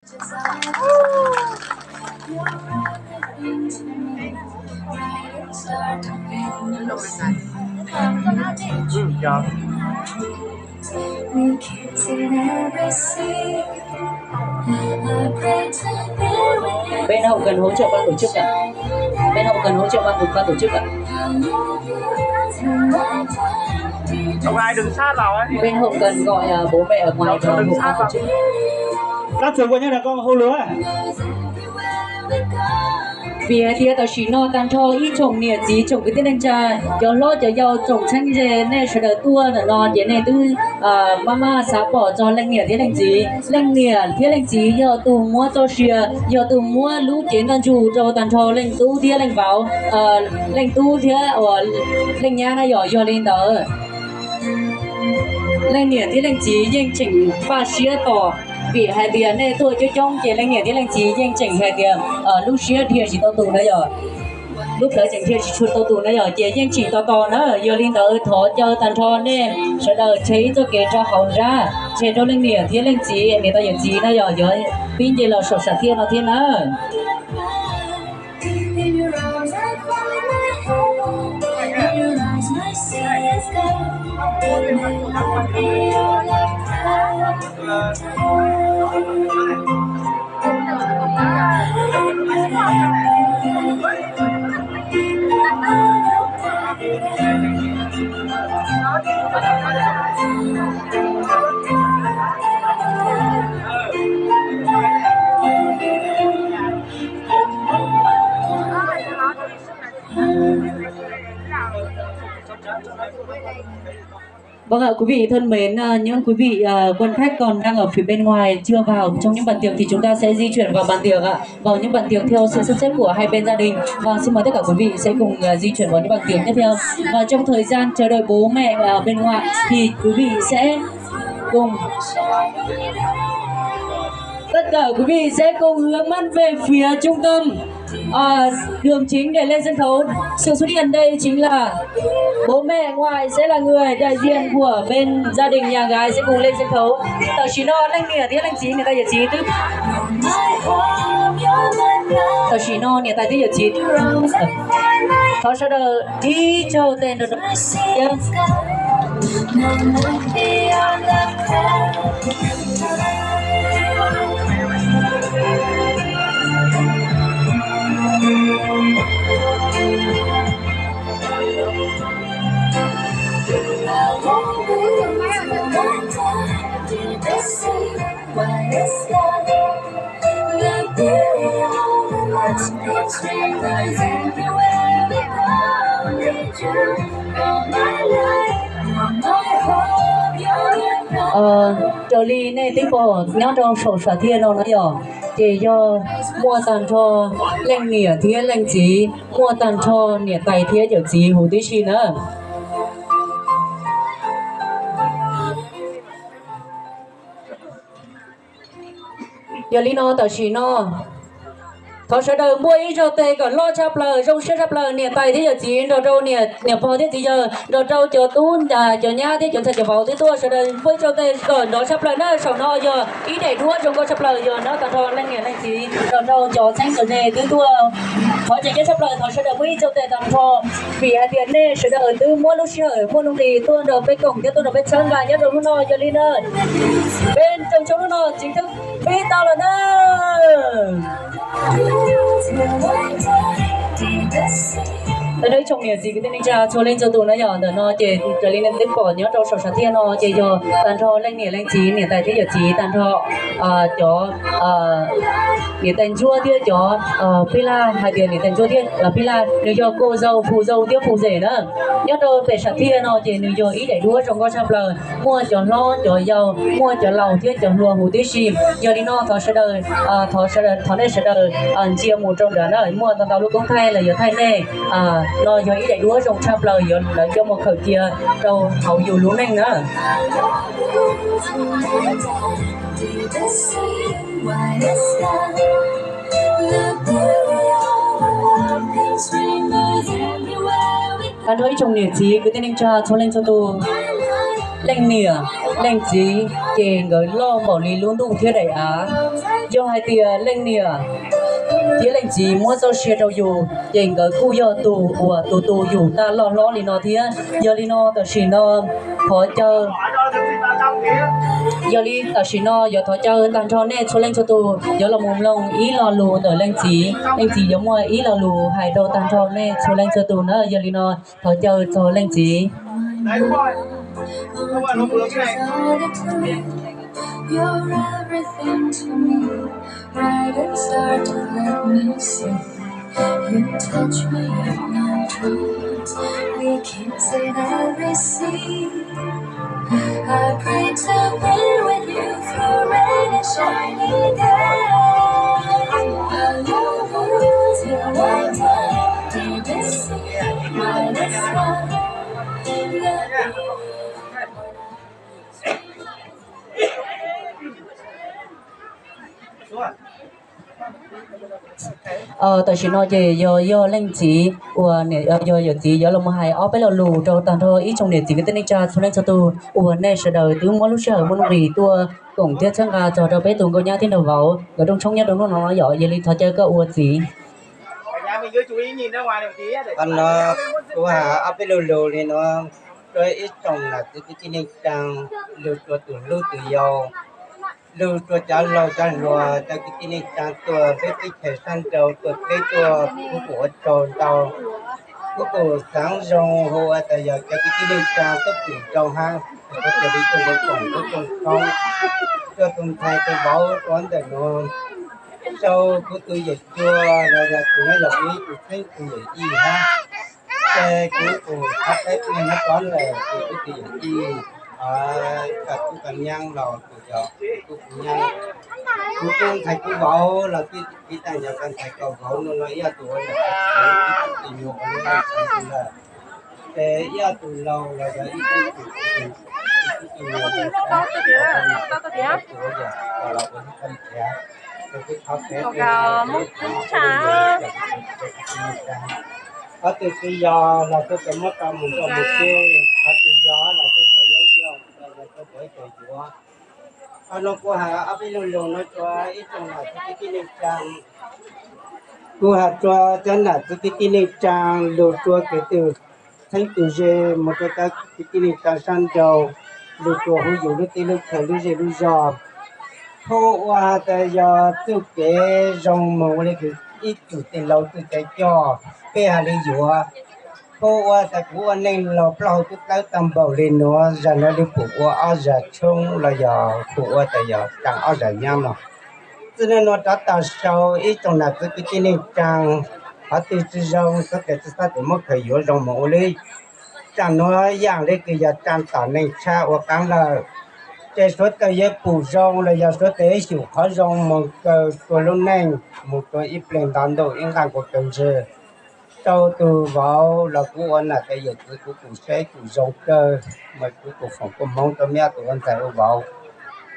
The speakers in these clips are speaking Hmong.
Bên hậu cần hỗ trợ ban tổ chức ạ. Bên hậu cần hỗ trợ ban, ban tổ chức ạ. Không ai đừng sát vào ấy. Bên hậu cần gọi, à, bố mẹ ở ngoài vào hỗ trợ ban tổ chức. Các trường quay nhá, là con hô lửa. Vim hais tias tam sim no tag nrho ib tsoom niam txiv tsoom kwv tij neej tsa, cov hlob cov yau tsoom txheeb ze nej sawv daws tuaj ntawm no ces nej twb maj maj xav pom txog leej niam thiab leej txiv. Leej niam thiab leej txiv yog tus muab txoj sia, yog tus muab lub cev ntaj ntsug rau tag nrho leej tub thiab leej vauv, leej tub thiab leej nyab na yom. Yog li ntawd leej niam thiab leej txiv yeej tseem npaj siab tos, vim hais tias nej tuaj coob coob ces leej niam thiab leej txiv yeej tseem hais tias lub siab dhia tsis tau tus na yom, lub plawv tseem dhia tsis tshua tau tus na yom, ces yeej tseem tos tos na. Yog li ntawd thov caw tag nrho nej sawv daws tseg ib txoj kev rau hauv nrab, tseg rau leej niam thiab leej txiv, niam tais yawm txiv na yom, yuav pib nce los saum sam thiaj no thiab na. Vâng ạ, quý vị thân mến, à, những quý vị, à, quân khách còn đang ở phía bên ngoài chưa vào trong những bàn tiệc thì chúng ta sẽ di chuyển vào bàn tiệc ạ. Vào những bàn tiệc theo sự sắp xếp của hai bên gia đình. Và xin mời tất cả quý vị sẽ cùng, à, di chuyển vào những bàn tiệc tiếp theo. Và trong thời gian chờ đợi bố mẹ, à, bên ngoài thì quý vị sẽ cùng, tất cả quý vị sẽ cùng hướng mắt về phía trung tâm. Ờ, đường chính để lên sân khấu. Sự xuất hiện đây chính là bố mẹ ngoại sẽ là người đại diện của bên gia đình nhà gái sẽ cùng lên sân khấu. Tam sim no leej niam thiab leej txiv, niam tais yawm txiv twb, tam sim no niam tais thiab yawm txiv, thov sawv daws ib txhais tes nrog rau. Raws li nej twb pom nyob rau saum sam thiaj no na yom, ces yog muaj tag nrho leej niam thiab leej txiv, muaj tag nrho niam tais thiab yawm txiv huv tib si na. Yog li no tam sim no thov sawv daws muaj ib zaug tes kom loj tshaj plaws, zoo siab tshaj plaws, niam tais thiab yawm txiv nrog rau niam pog thiab txiv yawg, nrog rau cov tub cov nyab thiab cov ntxhais cov vauv twb tuaj, sawv daws muaj ib zaug tes kom nrov tshaj plaws na. Saum no yog ib daim duab zoo nkauj tshaj plaws, yog nyob tag nrho leej niam leej txiv nrog rau cov txheeb cov ze twb tuaj. Thov tseem ceeb tshaj plaws, thov sawv daws muaj ib zaug tes tag nrho, vim hais tias nej sawv daws twb muab lub sij hawm muaj nuj nqis tuaj nrog peb koom thiab tuaj nrog peb txhawb nqa nyob rau hnub no. Yog li na, peb rooj show hnub no tseem pib tau lawm na. Tam no ib tsoom niam txiv kwv tij neej tsa txhua leej txhua tus na yom, ntawm no ces raws li nej twb pom nyob rau saum sam thiaj no ces yog tag nrho leej niam leej txiv, niam tais thiab yawm txiv, tag nrho cov niam tais ntsuab thiab cov pib laj, hais tias niam tais ntsuab thiab pib laj, nws yog cô dâu, phù dâu thiab phù rể na. Nyob rau pem sam thiaj no ces nws yog ib daim duab zoo nkauj tshaj plaws, muaj cov hlob cov yau, muaj cov laus thiab cov hluas huv tib si. Yog li no thov sawv daws, thov sawv daws, thov nej sawv daws ntsia mus rau nrad na, muaj ntau ntau lub koob thaij los yuav thaij nej. No yog ib daim duab zoo tshaj plaws, yuav lawv coj mus khaws cia rau hauv yus lub neej na. Tag nrho ib tsoom niam txiv kwv tij neej tsa txhua leej txhua tus. Leej niam leej txiv ces nkawd loj npaum li lub ntuj thiab daim av. Yog hais tias leej niam thiab leej txiv muab txoj sia rau yus ces nkawd kuj yog tus uas tus tu yus tag loj hlob li no thiab. Yog li no tam sim no thov caw, yog li tam sim no yuav thov caw tag nrho nej txhua leej txhua tus yuav los mus mloog ib lo lus ntawm leej txiv. Leej txiv yuav muaj ib lo lus hais rau tag nrho nej txhua leej txhua tus na. Yog li no thov caw txog leej txiv. Tam sim no ces yog, yog leej txiv uas yog yawm txiv yuav los mus hais ob peb lo lus rau tag nrho ib tsoom niam txiv kwv tij neej tsa txhua leej txhua tus uas nej sawv daws twb muab lub sij hawm muaj nuj nqis tuaj koom thiab txhawb nqa txog rau peb tus nkauj nyab thiab nraug vauv nkawd rooj tshoob nyob rau hnub no yom. Yog li thov caw koj ua txiv. Qhov no kuv hais ob peb lo lus li no rau ib tsoom niam txiv kwv tij neej tsaa, lug rua tus hlub tus yau, lug rua cov laug cov hluas, cov kwv tij neej tsaa tuaj lub teb chaws sab nraud tuaj teb tuaj, kuv kuj ua tsaug ntau. Kuv kuj xaav zoo hu ua tas yog cov kwv tij neej tsaa tub pum rau hab, kuv cia li tuaj ua tsoom tub tsoom tshoob, tuaj tus ntxhais tus vauv rua ntawm nuav, sau kuv tus yawm cua los yog tus no yog kuv ib tug txheeb tus yawm yij hab. Ces kuv tus qhov teb neeg nyob rov ntawm kuv tus yawm yij, koj tub koj nyaab los kuv yog kuv tus nyaab, kuv tub ntxhais kuv vauv los twb tiv taag yog koj ntxhais koj vauv no los ib yog tus ua tus nyuas ua lub neej lawm, ces ib yog tus laug los yog ib tug tus nyuas ua lub neej lawm, ces kuv thov kev qhov twg tsis yog los kuv tau muab tau mus rau mus teb, qhov twg yog los kuv tau yuav yog los kuv tau yuav. Qhov no kuv has ob peb lug lug no rua ib tsoom nam txiv kwv tij neej tsaa, kuv has rua cov nam txiv kwv tij neej tsaa, lug rua kwv tij txheeb tus ze, mus rua cov kwv tij neej tsaa sab nraud, lug rua huv yus lub teb lub chaw lub zej lub zog. Phooj ua has tas yog txuj kev zoo moog ua le kws ib txwm tej laug txuj cai coj, peb has le yuav. Phooj ua tas kuv ua neej laug plaub hau tub dlawb tag npaum le nuav, zag nuav le pum ua ob zag tshoob los yog pum ua tas yog tsaa ob zag nyaab no. Txij nuav nuav rov tag sau ib tsoom nam txiv kwv tij neej tsaa, qhov twg tsis zoo suav tas tsi xob tes muab khaws yuav zoo moog ua le. Tsaa nuav yaam le kws yog tsaa tom neej tshab ua qaab lawm, ces suav tas yuav pum zoo los yog suav tas yuav xyum qhov zoo moog kaw rua lub neej, moog rua ib pleg nto ntuj ib nqaaj kua kaw ntswg. Rua tug vauv los kuv ua nam tas yawm txiv kuv pum saib kuv zoo kawg, mas kuv tus foom kua hmoov rua meb ob tug ua ntxhais ua vauv.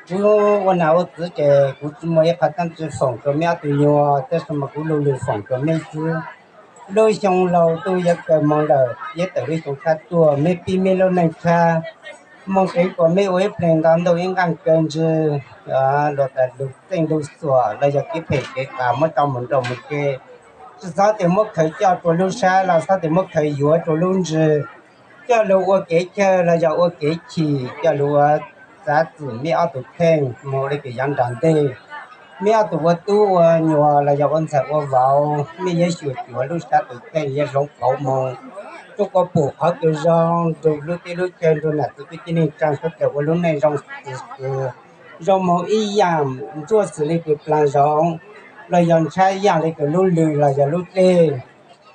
Kuv ua nam ua txiv ces kuv tsis muaj ib qho dlaab tsi foom rua meb ob tug nyuas, tab sis mas kuv lug lug foom rua meb xwb. Lub xyoo laug tuaj yuav kaw moog lawm, yuav tawm lub xyoo tshab tuaj, meb pib meb lub neej tshab, moog keev kuas meb ua ib pleg nto ntuj ib nqaaj kaw ntswg, luag tas lug txeej lug xuam los yog kev phem kev qas muab rua moog nrau moog ke. Tsi xob tes muab khaws coj rua lub sab los xob tes muab khaws yuav rua lub ntswg, coj lug ua kev chaw los yog ua kev chim, coj lug ua txav txim meb ob tug kheej moog le kws yuav nrag ntej. Meb ob tug ua tub ua nyuas los yog ua ntxhais ua vauv, mej yuav xyuam cuav lub sab tus kheej yuav zoov kauv moog, rua kuas pum qhov kws zoo nrug lub teb lub chaw nrug nam txiv kwv tij neej tsaa suav dlawg ua lub neej zoo xwm xwm, zoo moog ib yaam, ntsuaj xwm le kws plaag zoov, los yog ntshab yaam le kws lub lwg los yog lub dlej.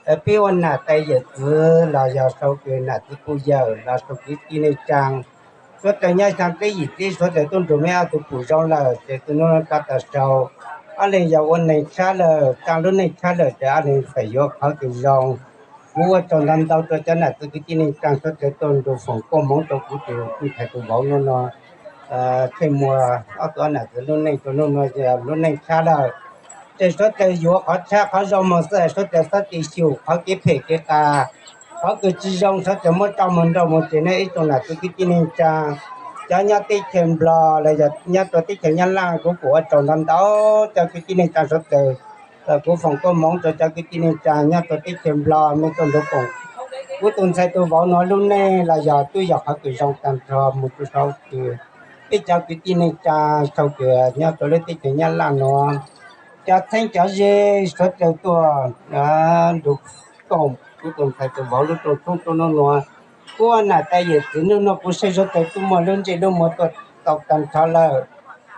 Peb ua nam tas yawm txiv los yog sau kws nam txiv kuj yawm los sau kwv tij neej tsaa, suav dlawg nyob xyaa dleb yim dleb suav dlawg tuaj nrug meb ob tug pum zoo lawm ces txij nuav rov tag sau, ob leeg yog ua neeg tshab lawm, tsaa lub neej tshab lawm ces ob leeg txawm yuav qhov kws zoo. Kuv ua tsaug ntau ntau rua cov nam txiv kwv tij neej tsaa suav dlawg tuaj nrug foom koob hmoov rua kuv tus ntxhais tus vauv nuav no. Tsheej muag ob tug nam txiv lub neej rua nuav no lub neej tshab lawm, ces suav dlawg yuav qhov tshab qhov zoo moog xwb, suav dlawg xob tes xyum qhov kev phem kev qas. Qhov kws tsi zoo sawv daws muab tso moog nrug moog tsev ne ib tsoom nam txiv kwv tij neej tsaa, cov nyob teb chaws Nplog los yog nyob rua teb chaws Nyab Laj, kuv kuj ua tsaug ntau ntau cov kwv tij neej tsaa sawv daws. Kuv foom koob moov rua cov kwv tij neej tsaa nyob rua teb chaws Nplog mej tuaj nrug koom kuv tus ntxhais tus vauv nuav lub neej los yog tub yog qhov kws zoo taag nrho moog rua sau kws peb cov kwv tij neej tsaa sau kws nyob rua lub teb chaws Nyab Laj nuav, cov txheeb cov ze sawv daws tuaj nrug koom kuv tus ntxhais tus vauv lub rooj tshoob rua nub nuav. Kuv nam tais yawm txiv nub nuav kuv saib sawv daws tub muaj lub ntsej lub muag tuaj tau taag nrho lawm.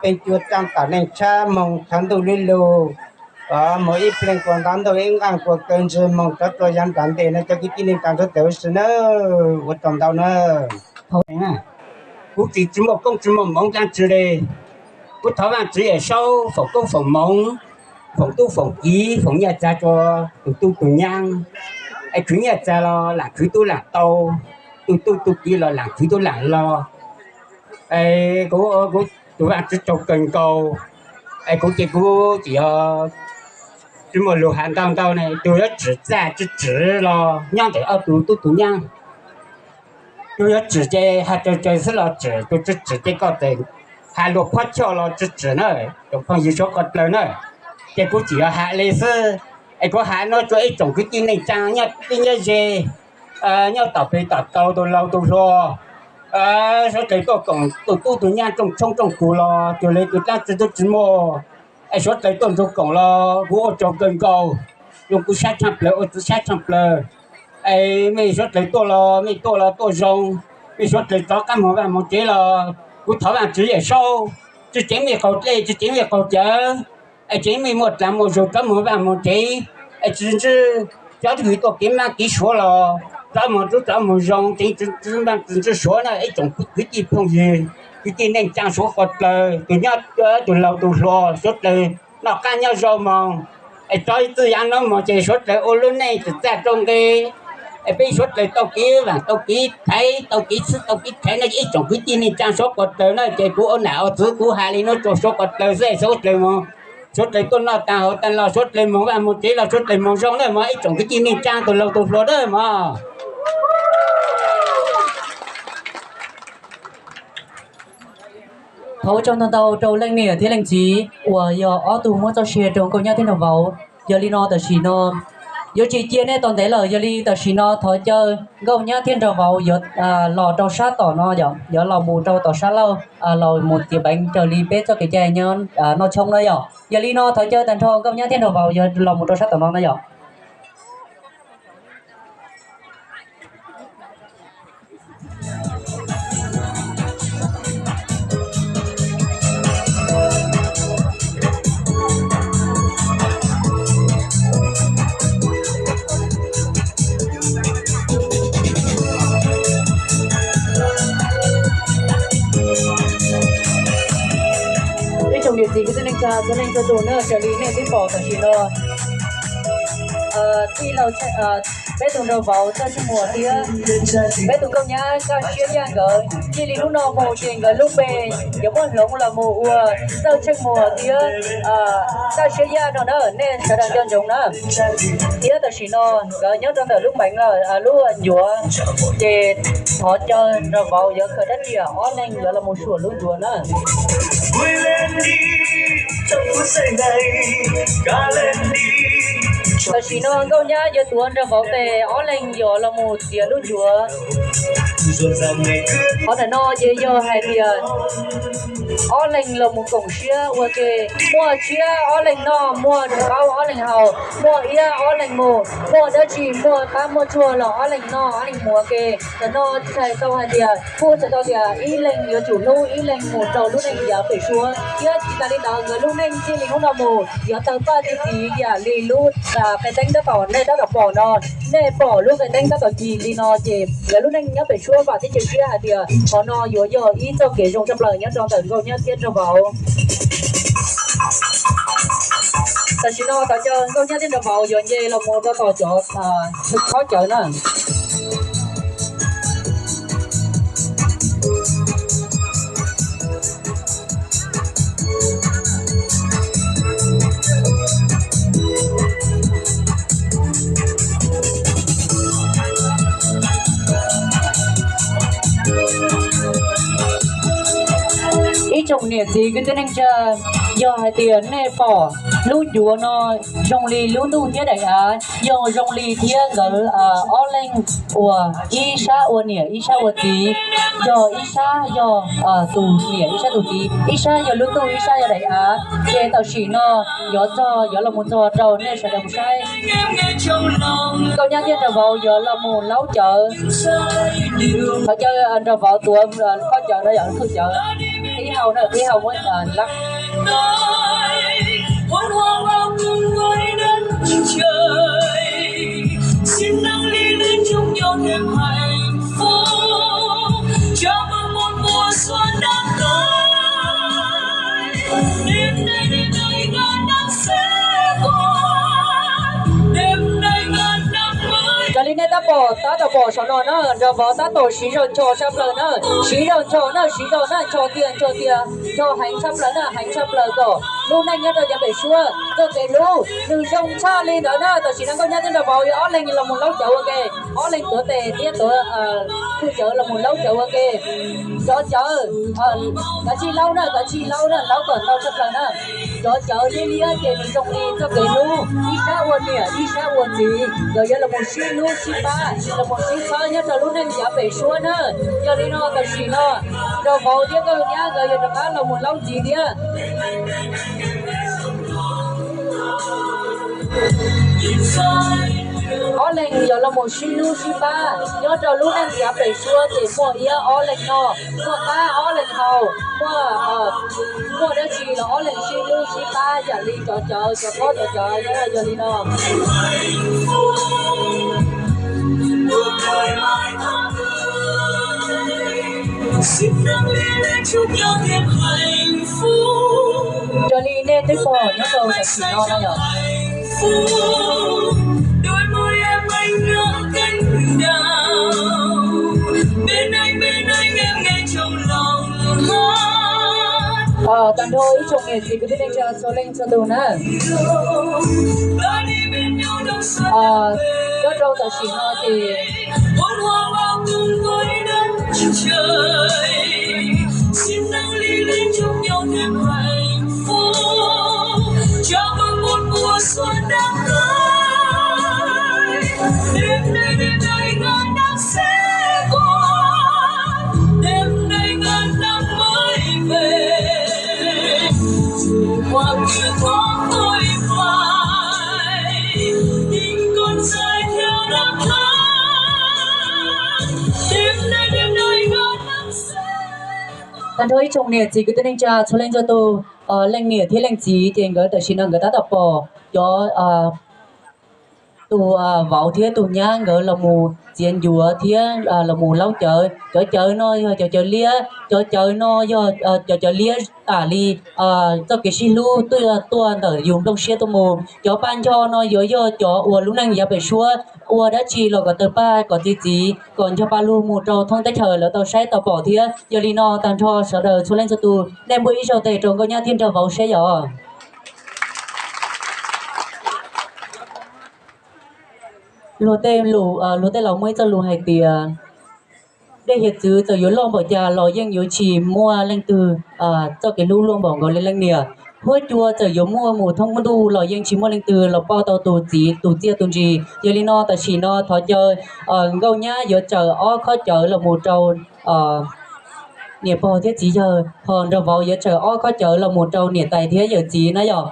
Peb cuab tsaab tom neej tshab moog tshav ntuj lub lug, moog ib pleeg kuas ntav ntuj ib nqaaj kuas kaw ntswg moog tsov rua yav nram ntej no cov kwv tij neej tsaa sawv daws huv si nawb, ua tsaug ntau nawb. Kuv tsis tsis muaj koob tsis muaj moov dlaab tsi le. Kuv thov Vaajtswv Yawm Saub foom koob foom moov, foom tub foom kiv, foom nyaj txag rua tug tub tug nyaab. Es khwv nyaj txag los laam khwv tub laam tau, tug tub tug kiv los laam khwv tub laam lug. Es kuv, kuv tug Vaajtswv tsaug kawg nkaus. Es kuv ces kuv tsis yog, tsis muaj lug has ntau ntau ne, tug yuav tsim txaj tsis tsim los nyob ntawm ob tug tub tug nyaab. Tug yuav tsim ces has tsawg tsawg xwb los tsim, tug tsis tsim ces koj txawm has luag phab choj los tsis tsim na, tsoom phooj ywg suav qhov dlawg na. Ces kuv tsis yog has le xwb, es kuv has nuav rua ib tsoom kwv tij neej tsaa nyob teb nyob ze, nyob tom peg tom tau, tug laug tug hluas, suav dlawg tuaj koom tug tub tug nyaab rooj tshoob rooj kug los cuag le tug dlaab tsi tub tsis muaj, es suav dlawg tuaj nrug koom los kuv ua tsaug kawg nkaus, zoo kuv sab tshaaj plawg ua txiv sab tshaaj plawg. Es mej suav dlawg tuaj los mej tuaj los tuaj zoo, mej suav dlawg rov qaab moog vaaj moog tsev los kuv thov Vaajtswv Yawm Saub tsi ceev mej qaug dlej tsi ceev mej qaug cawv, es tseev mej muaj dlaag muaj zug rov moog vaaj moog tsev, es tsi ntsib cov kws tuaj kev mab kev suav los rov moog rub rov moog zoo, tseev tsi ntsib suav na ib tsoom kwv tij phooj ywg, kwv tij neej tsaa suav qhov dlawg, tug nyob tug laug tug hluas suav dlawg noj qaab nyob zoo moog. Es rov txij yav nuav moog ces suav dlawg ua lub neej tsim txaj rau nqe, es peb suav dlawg tau kev vaam tau kev thaiv tau kev txhwb tau kev thaiv na ib tsoom kwv tij neej tsaa suav qhov dlawg na ces kuv ua nam ua txiv kuv has le nuav rua suav qhov dlawg xwb, suav dlawg moog, suav dlawg tuaj noj taag haus taag los suav dlawg moog vaaj moog tsev los suav dlawg moog zoo na mog ib tsoom kwv tij neej tsaa tug laug tug hluas na mog. Thov ua tsaug ntau ntau rau leej niam thiab leej txiv uas yog ob tug muab txoj sia rau nkauj nyab thiab nraug vauv. Yog li no tam sim no yuav tsis cia nej tos ntev lawm, yog li tam sim no thov caw nkauj nyab thiab nraug vauv yuav los rau sab tom no, yuav los mus rau tom sab laug los mus txiav peev raws li peb txoj kev cai nyob noj tshoob na yom. Yog li no thov caw tag nrho nkauj nyab thiab nraug vauv yuav los mus rau sab tom no na yom. Ib tsoom niam txiv kwv tij neej tsa txhua leej txhua tus na, raws li nej twb pom tam sim no, tij laug, peb tus nraug vauv Txawj Tsheej Muas thiab peb tus nkauj nyab Kaj Siab Yaj nkawd, txij li hnub no mus ces nkawd lub npe yuav muab hloov los mus ua Txawj Tsheej Muas thiab Kaj Siab Yaj no na, nej sawv daws nco ntsoov na. Thiab tam sim no nkawd nyob rau ntawm lub peev lawm, lub ncuav, ces thov caw nraug vauv yuav khaws rab riam, ob leeg yuav los mus suam lub ncuav na. Tam sim no nkauj nyab yuav tuav nraug vauv tes, ob leeg yuav los mus txiav lub ncuav. Qhov ntawm no ces yog hais tias ob leeg los mus koom siab ua ke, muaj tshiab ob leeg noj, muaj qaub ob leeg haus, muaj iab ob leeg mus, muaj dab tsi muaj qab muaj tsuag los ob leeg noj ob leeg mus ua ke. Ntawm no txhais tau hais tias, kuj txhais tau tias ib leeg yuav tsum hlub ib leeg mus rau lub neej yav pem suab, thiab tsis tas li ntawd nkawd lub neej txij li hnub no mus yuav tawg paj txi txiv yam li lub qe teeb tab tom nej tab tom pom no. Nej pom lub qe teeb tab tom cig li no ces nkawd lub neej nyob pem suab vam thiab cia siab hais tias qhov no yuav yog ib txoj kev zoo tshaj plaws nyob rau ntawm nkauj nyab thiab nraug vauv. Tam sim no thov caw nkauj nyab thiab nraug vauv yuav nce los mus rau tom cov khob cawv na. Niam txiv kwv tij neej tsa, yog hais tias nej pom lub ncuav no zoo li lub ntuj thiab daim av, yog zoo li thiab nkawd ob leeg uas ib sab ua niam ib sab ua txiv, yog ib sab yog tus niam ib sab tus txiv, ib sab yog lub ntuj ib sab yog daim av, ces tam sim no yuav txog yuav los mus txog rau nej sawv daws mus saib. Nkauj Nyab thiab Nraug Vauv yuav los mus laub cawv. Qhov chaw Nraug Vauv tuav koj cawv no yog hwj cawv, qib hau na, qib hau muab lab. Raws li nej tab tom, tab tom pom saum no na, Nraug Vauv tab tom siv zog ncho tshaj plaws na, siv zog ncho na, siv zog na, ncho tiag ncho tiag, ncho heev tshaj plaws na, heev tshaj plaws kom lub neej nyob rau yav pem suab txoj kev hlub nws zoo tshaj li ntawd na. Tam sim no Nkauj Nyab thiab Nraug Vauv yog ob leeg los mus laub cawv ua ke, ob leeg tuav tes thiab tuav hwj cawv los mus laub cawv ua ke. Cov cawv, kav tsij laub na, kav tsij laub na, laub kom ntau tshaj plaws na. Cov cawv liab liab ces nws zoo li txoj kev hlub, ib sab ua niam ib sab ua txiv, nkawd yuav los mus sib hlub sib pab, los mus sib txhawb nyob rau lub neej yav pem suab na. Yog li no tam sim no Nraug Vauv thiab Nkauj Nyab nkawd yuav rov qab los mus laub ntxiv thiab. Ob leeg yuav los mus sib hlub sib pab nyob rau lub neej yav pem suab ces muaj iab ob leeg noj, muaj qab ob leeg haus, muaj, muaj dab tsi los ob leeg sib hlub sib pab yam li cov cawv, cov pob cov cawv yog li no. Raws li nej twb pom nyob rau tam sim no no yog tag nrho ib tsoom niam txiv kwv tij neej tsa txhua leej txhua tus na. Nyob rau tam sim no ces Tag nrho ib tsoom niam txiv kwv tij neej tsa txhua leej txhua tus, leej niam thiab leej txiv ces nkawd tam sim no nkawd tab tom pom cov, tus vauv thiab tus nyab nkawd los mus txiav ncuav thiab los mus laub cawv. Cov cawv no yog cov cawv liab, cov cawv no yog cov cawv liab tas li txoj kev sib hlub tuaj, tuaj ntawm yus nplooj siab tuaj mus. Cov paj ncho no yuav yog cov uas lub neej yav pem suab ua dab tsi los kom tawg paj kom txi txiv kom ncho pa lug mus rau thoob teb chaws lawv tau saib tau pom thiab. Yog li no tag nrho sawv daws txhua leej txhua tus nej npuaj ib zaug tes rau Nkauj Nyab thiab Nraug Vauv saib yom. Luag tej lus, luag tej laus muaj ib txoj lus hais tias dej hiav txwv txawm yuav loj npaum cas los yeej yuav tsis muaj leej twg txoj kev hlub luaj npaum nkaus li leej niam. Huab cua txawm yuav muaj mus thoob ntuj los yeej tsis muaj leej twg los pauj tau tus txiv tus txiaj tus ntsig. Yog li no tam sim no thov caw Nkauj Nyab yuav tsaws ob khob cawv los mus rau niam pog thiab txiv yawg, ho Nraug Vauv yuav tsaws ob khob cawv los mus rau niam tais thiab yawm txiv na yom.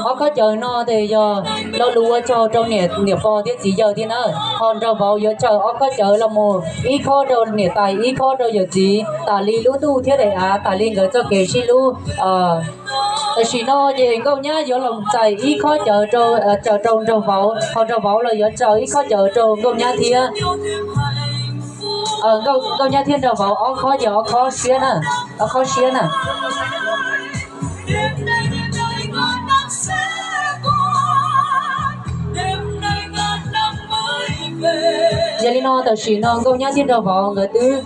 Ob khob cawv no ces yog lo lus ua tsaug rau niam pog thiab txiv yawg thiab na. Ho Nraug Vauv yuav tsaws ob khob cawv los mus, ib khob rau niam tais, ib khob rau yawm txiv, tas li lub ntuj thiab daim av, tas li nkawd txoj kev sib hlub. Tam sim no ces Nkauj Nyab yuav los txais ib khob cawv rau, tsaws rau Nraug Vauv, ho Nraug Vauv los yuav tsaws ib khob cawv rau Nkauj Nyab thiab. Nkauj Nyab thiab Nraug Vauv ob khob ces ob khob siab na, ob khob siab na. Yog li no tam sim no Nkauj Nyab thiab Nraug Vauv nkawd twb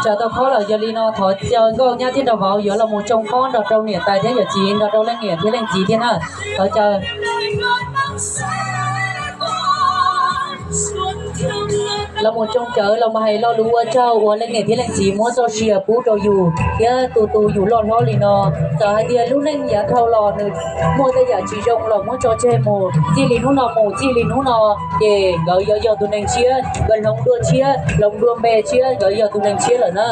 tsaws tau khob lawm, yog li no thov caw Nkauj Nyab thiab Nraug Vauv yuav los mus tsoo khob nrog rau niam tais thiab yawm txiv, nrog rau leej niam thiab leej txiv thiab na. Thov caw. Los mus tsoo cawv los mus hais lo lus ua tsaug uas leej niam thiab leej txiv muab txoj sia pub rau yus thiab tu tu yus loj hlob li no. Txawm hais tias lub neej yav dhau los nws muaj tej yam tsis zoo los muab tso tseg mus, txij li hnub no mus txij li hnub no ces nkawd yuav yog tus neeg tshiab, nkawd hloov dua tshiab, hloov dua npe tshiab, nkawd yog tus neeg tshiab lawm na.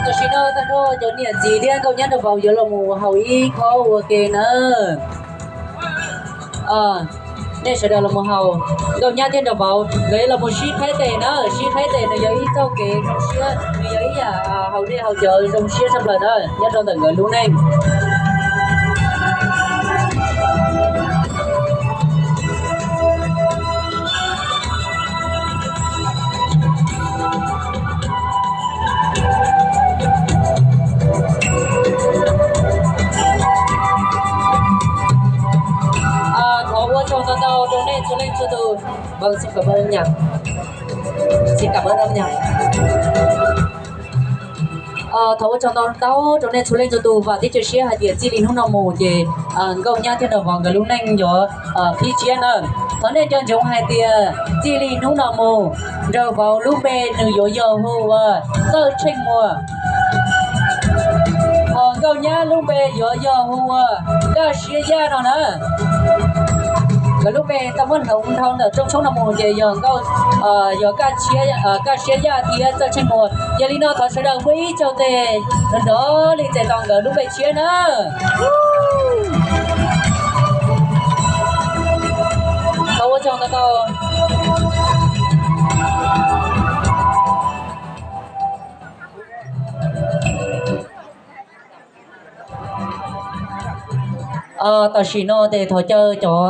Tam sim no tag nrho cov niam txiv thiab nkauj nyab nraug vauv yuav los mus haus ib khob ua ke na. Nej sawv daws los mus haus, nkauj nyab thiab nraug vauv nkawd yuav los mus sib qhaib tes na, sib qhaib tes nws yog ib txoj kev zoo siab, nws yog ib yam haus dej haus cawv zoo siab tshaj plaws na nyob rau ntawm nkawd lub neej. Thov ua tsaug ntau ntau rau nej txhua leej txhua tus. Thov ua tsaug ntau ntau rau nej txhua leej txhua tus, vam thiab cia siab hais tias txij li hnub no mus ces nkauj nyab thiab nraug vauv nkawd lub neej yuav qhib tshiab na. Thov nej nco ntsoov hais tias txij li hnub no mus, nraug vauv lub npe nws yuav yog hu ua Txawj Tsheej Muas, hos nkauj nyab lub npe yuav yog hu ua Kaj Siab Yaj no na. Nkawd lub npe tau muab hloov dhau ntawm rooj tshoob no mus ces yog nkauj, yog Kaj Siab Yaj thiab Txawj Tsheej Muas. Yog li no thov sawv daws muab ib caug tes nrov li txais tos nkawd lub npe tshiab na. Thov ua tsaug ntau ntau. Tam sim no ces thov caw cov,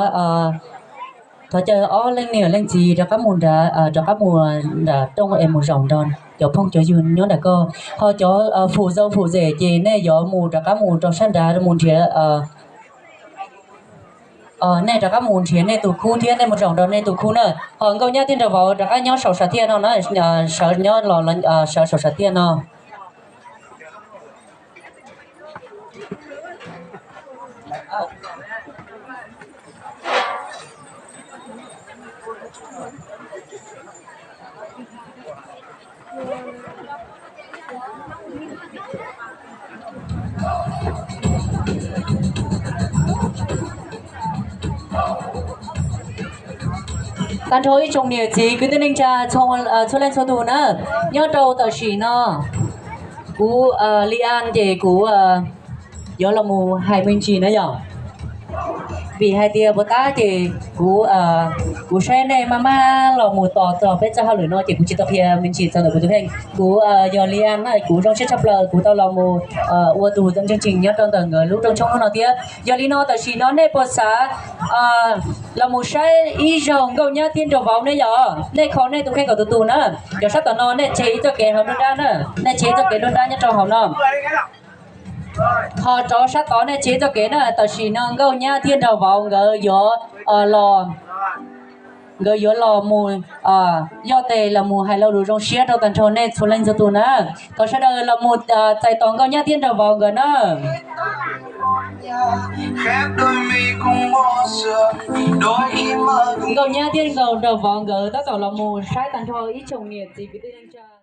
thov caw ob leej niam leej txiv rov qab mus nram, rov qab mus nram rooj es mus zaum nrog cov phooj cov ywg nyob nram ko. Ho cov phum zau phum zem ces nej yuav mus rov qab mus rau sab nrad mus nrhiav, nej rov qab mus nrhiav nej tus khub thiab nej mus zaum nrog nej tus khub na. Ho nkauj nyab thiab nraug vauv rov qab nyob saum sam thiaj no na, sawv nyob los sawv saum sam thiaj no. Tag nrho ib tsoom niam txiv kwv tij neej tsa txhua leej txhua tus na, nyob rau tam sim no kuv Li An ces kuv yuav los mus hais me ntsis na yom. Vim hais tias puas tab ces kuv, kuv saib nej maj maj los mus tos txog peb txoj hauj lwm no ces kuv tsis tau qhia me ntsis txog ntawm kuv tus kheej. Kuv yog Li An na, kuv zoo siab tshaj plaws kuv tau los mus ua tus tseem tseem nyob rau ntawm nkawd lub rooj tshoob hnub no thiab. Yog li no tam sim no nej puas xav los mus saib ib zaug nkauj nyab thiab nraug vauv ne yom? Nej kho nej tus kheej kom tus tus na. Cov sab tom no nej tseg ib txoj kev hauv nruab nrab na, nej tseg ib txoj kev nruab nrab nyob rau hauv no. Ho rov sab tod nej tseg ib txoj kev na, tam sim no nkauj nyab thiab nraug vauv nkawd yuav los, nkawd yuav los mus yoj tes los mus hais lo lus zoo siab rau tag nrho nej txhua leej txhua tus na. Thov sawv daws los mus txais tos nkauj nyab thiab nraug vauv nkawd na. Nkauj nyab thiab nraug vauv nkawd tab tom los mus saib tag nrho ib tsoom niam txiv kwv tij neej tsa.